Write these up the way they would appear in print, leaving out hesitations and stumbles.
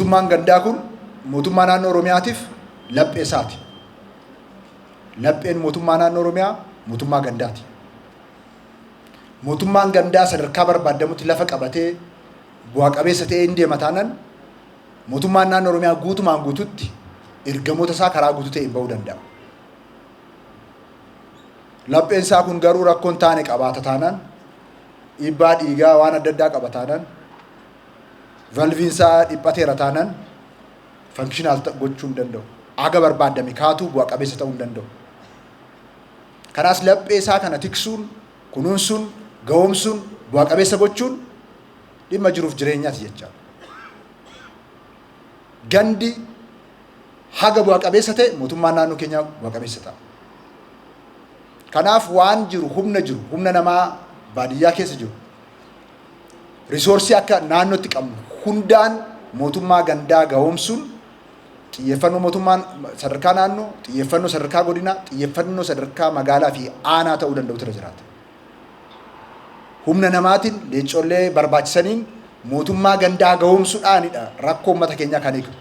Mootummaan gandaa kun mootummaa naannoo Oromiyaatiif laphee isaati. Lapheen mootummaa naannoo Oromiyaa mootummaa gandaati. Mootummaan gandaa sadarkaa barbaadamutti lafa qabatee bu'aa qabeessa ta'ee hin deema taanaan mootummaan naannoo Oromiyaa guutumaan guututti ergamoota isaa karaa guutuu ta'een ba'uu danda'a. Lapheen isaa kun garuu rakkoo hin taane qabaata taanaan dhiibbaa dhiigaa waan adda addaa qaba taanaan valviin isaa dhiphateera taanaan functional gochuu hin danda'u. Haga barbaadame kaatuu bu'a qabeessa ta'uu hin danda'u. Kanaas laphee isaa kana tiksuun, kunuunsuun, gahoomsuun, bu'a qabeessa gochuun dhimma jiruuf jireenyaati jechaadha. Gandi haga bu'a qabeessa ta'e mootummaan naannoo keenyaa bu'a qabeessa ta'a. Kanaaf waan jiru humna jiru humna namaa baadiyyaa keessa jiru risoorsii akka naannootti qabnu hundaan mootummaa gandaa gahoomsuun xiyyeeffannoo mootummaan sadarkaa naannoo, xiyyeeffannoo sadarkaa godinaa, xiyyeeffannoo sadarkaa magaalaa fi aanaa ta'uu danda'utu irra jiraata. Humna namaatiin leencollee barbaachisaniin mootummaa gandaa gahoomsuudhaanidha rakkoo uummata keenyaa kan hiiknu.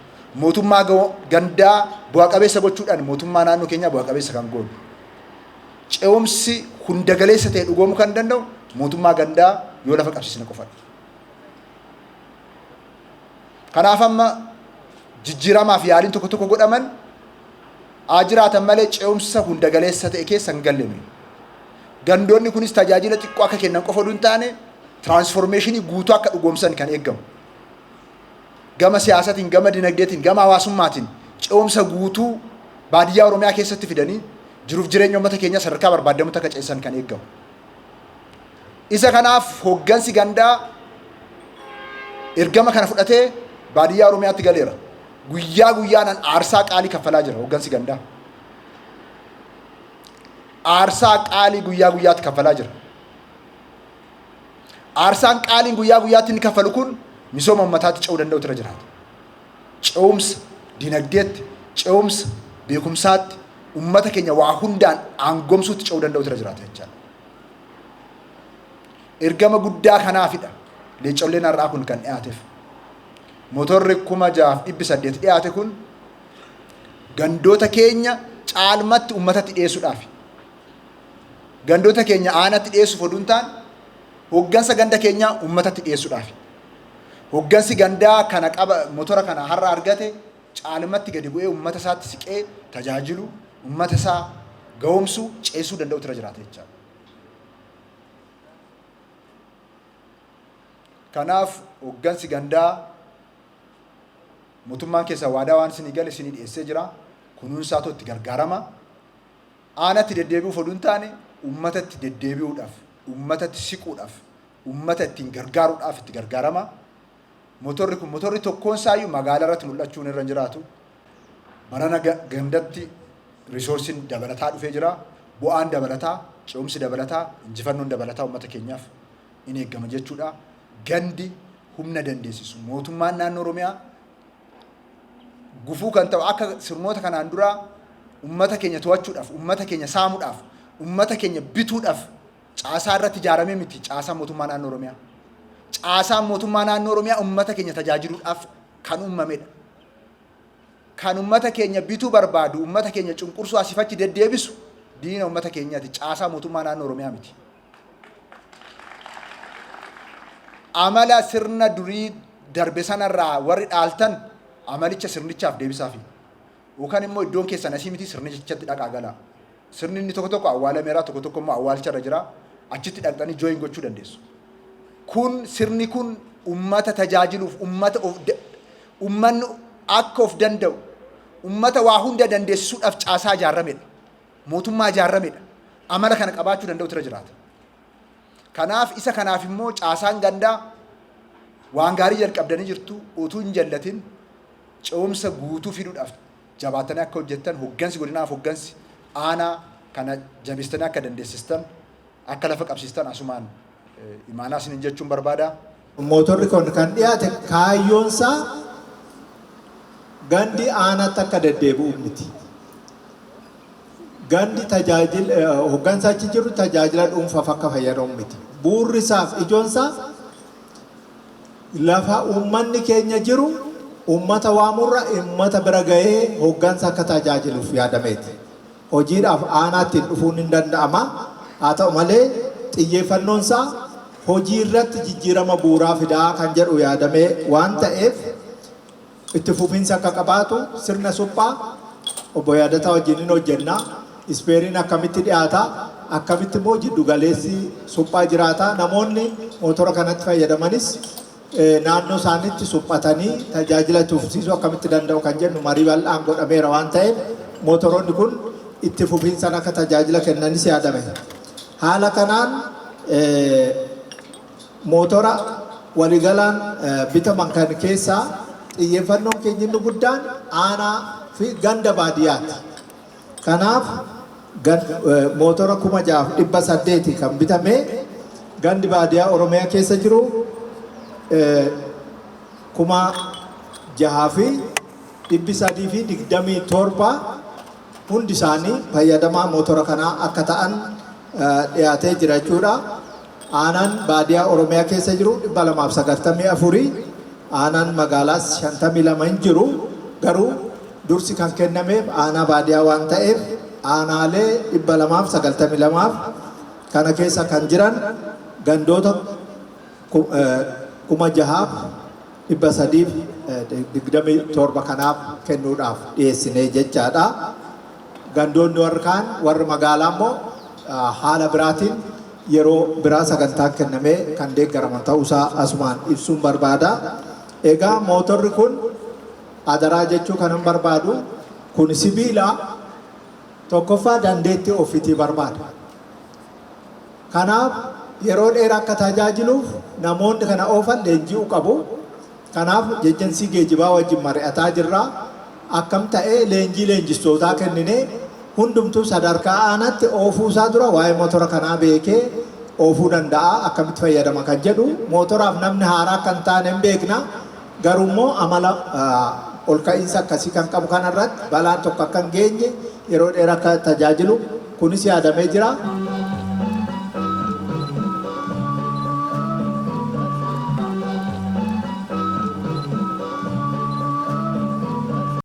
Mootummaa gandaa bu'a qabeessa gochuudhaan mootummaa naannoo keenyaa bu'a qabeessa kan goonu. Ce'umsi hunda galeessa ta'e dhugoomuu kan danda'u mootummaa gandaa yoo lafa qabsiisne qofadha. Kanaaf amma jijjiiramaaf yaaliin tokko tokko godhaman haa jiraatan malee ce'umsa hunda galeessa ta'e keessa hin galle nuyi. Gandoonni kunis tajaajila xiqqoo akka kennan qofa oduu hin taane tiraansformeeshinii guutuu akka dhugoomsan kan eegamu. Gama siyaasatiin, gama dinagdeetiin, gama hawaasummaatiin ce'umsa guutuu baadiyyaa Oromiyaa keessatti fidanii jiruuf jireenya uummata keenyaa sadarkaa barbaadamutti akka ceesisan kan eegamu. Isa kanaaf hoggansi gandaa ergama kana fudhatee baadiyyaa Oromiyaatti galeera. Guyyaa guyyaadhaan aarsaa qaalii kaffalaa jira hoggansi gandaa. Aarsaa qaalii guyyaa guyyaatti kaffalaa jira. Aarsaan qaaliin guyyaa guyyaatti inni kaffalu kun misooma uummataatti ce'uu danda'utu irra jiraata. Ce'umsa dinagdeetti, ce'umsa beekumsaatti, uummata keenya waa hundaan aangomsuutti ce'uu danda'utu irra jiraata jechaadha. Ergama guddaa kanaafidha leecolleen har'aa kun kan dhiyaateef. Motorri 6,800 dhiyaate kun gandoota keenya caalmatti uummatatti dhiyeessuudhaafi. Gandoota keenya aanatti dhiyeessuuf oduu hin taane hoggansa ganda keenyaa uummatatti dhiyeessuudhaafi. Hoggansi gandaa kana qaba motora kana har'a argate caalmatti gadi bu'ee uummata isaatti siqee tajaajilu, uummata isaa gahoomsuu, ceesisuu danda'utu irra jiraata jechaadha. Kanaaf hoggansi gandaa mootummaan keessa waadaa waan isinii gale isinii dhiyeessee jira. Kunuunsaatu itti gargaarama. Aanatti deddeebi'uuf oduu hin taane uummatatti deddeebi'uudhaaf, uummatatti siquudhaaf, uummata ittiin gargaaruudhaaf itti gargaarama. Motorri kun motorri tokkoon isaayyuu magaalaa irratti mul'achuun irra hin jiraatu. Barana gandatti riisoorsiin dabalataa dhufee jira. Bu'aan dabalataa, ce'umsi dabalataa, injifannoon dabalataa uummata keenyaaf in eegama jechuudha. Gandi humna dandeessisu mootummaan naannoo Oromiyaa gufuu kan ta'u akka sirnoota kanaan duraa uummata keenya to'achuudhaaf, uummata keenya saamuudhaaf, uummata keenya bituudhaaf caasaa irratti ijaaramee miti caasaan mootummaa naannoo Oromiyaa. Caasaan mootummaa naannoo Oromiyaa uummata keenya tajaajiluudhaaf kan uumamedha. Kan uummata keenya bituu barbaadu, uummata keenya cunqursuu asiif achi deddeebisu diina uummata keenyaati. Caasaa mootummaa naannoo Oromiyaa miti. Amala sirna durii darbe sanarraa warri dhaaltan amalicha sirnichaaf deebisaafi. Yookaan immoo iddoon keessan asii miti sirnichatti dhaqaa galaa. Sirni inni tokko tokko awwaalameera, tokko tokko immoo awwaalcharra jira. Achitti dhaqxanii jooyin gochuu dandeessu. Kun sirni kun ummata tajaajiluuf ummata of ummanni akka of danda'u ummata waa hunda dandeessisuudhaaf caasaa ijaarramedha. Mootummaa ijaarramedha. Amala kana qabaachuu danda'utu irra jiraata. Kanaaf isa kanaaf immoo caasaan gandaa waan gaarii jalqabdanii jirtu utuu hin jallatin ce'umsa guutuu fiduudhaaf jabaattanii akka hojjettan hoggansi godinaaf hoggansi aanaa kana jabeessitanii akka dandeessistan akka lafa qabsiistan asumaan imaanaa isiniin jechuun barbaada. Mootorri kun kan dhiyaate kaayyoon isaa gandi aanaatti akka deddeebi'u miti. Gandi tajaajila hoggansa achi jiru tajaajila dhuunfaaf akka fayyadamu miti. Bu'uurri isaaf ijoon isaa lafa uummanni keenya jiru Uummata waamurra uummata bira gahee hooggansa akka tajaajiluuf yaadameeti. Hojiidhaaf aanaatti dhufuun hin danda'ama. Haa ta'u malee xiyyeeffannoon isaa hojii irratti jijjiirama bu'uuraa fidaa kan jedhu yaadamee waan ta'eef, itti fufiinsa akka qabaatu sirna suphaa obbo Yaadataa wajjin hin hojjenna. Ispeeriin akkamitti dhiyaata, akkamitti immoo jiddu galeessi suphaa jiraata, namoonni mootora kanatti fayyadamanis naannoo isaaniitti suphatanii tajaajila itti fufsiisuu akkamitti danda'u kan jennu marii bal'aan godhameera waan ta'eef, mootoroonni kun itti fufiinsaan akka tajaajila kennanis yaadame. Haala kanaan mootora waliigalaan bitaman kan keessaa xiyyeeffannoon keenya inni guddaan aanaa fi ganda baadiyyaati. Kanaaf mootora 6,800 kan bitame, gandi baadiyyaa Oromiyaa keessa jiru 6,327 hundi isaanii fayyadamaa mootora kanaa akka ta'an dhiyaatee jira jechuudha. Aanaan baadiyyaa Oromiyaa keessa jiru 294, aanaan magaalaas 52 hin jiru, garuu dursi kan kennameef aanaa baadiyyaa waan ta'eef aanaalee 292f kana keessa kan jiran gandoota 6,327 kanaaf kennuudhaaf dhiyeessinee jechaadha. Gandoonni warri kaan, warri magaalaa immoo haala biraatiin yeroo biraa sagantaan kennamee kan deeggaraman ta'uusaa asumaan ibsuun barbaada. Egaa mootorri kun, adaraa jechuu kanan barbaadu, kun sibiila, tokkoffaa dandeettii ofiitii barbaada. Kanaaf yeroo dheeraa akka tajaajiluuf namoonni kana oofan leenji'uu qabu. Kanaaf ejensii geejibaa wajjin mari'ataa jirra. Akkam ta'ee leenjii leenjistootaa kenninee hundumtuu sadarkaa aanaatti oofuu isaa dura waa'ee mootora kanaa beekee oofuu danda'a, akkamitti fayyadama kan jedhu, mootoraaf namni haaraa akka hin taane hin beekna. Garuu immoo amala ol ka'iinsa akkasii kan qabu kanarratti balaan tokko akka hin geenye, yeroo dheeraa akka tajaajilu kunis yaadamee jira.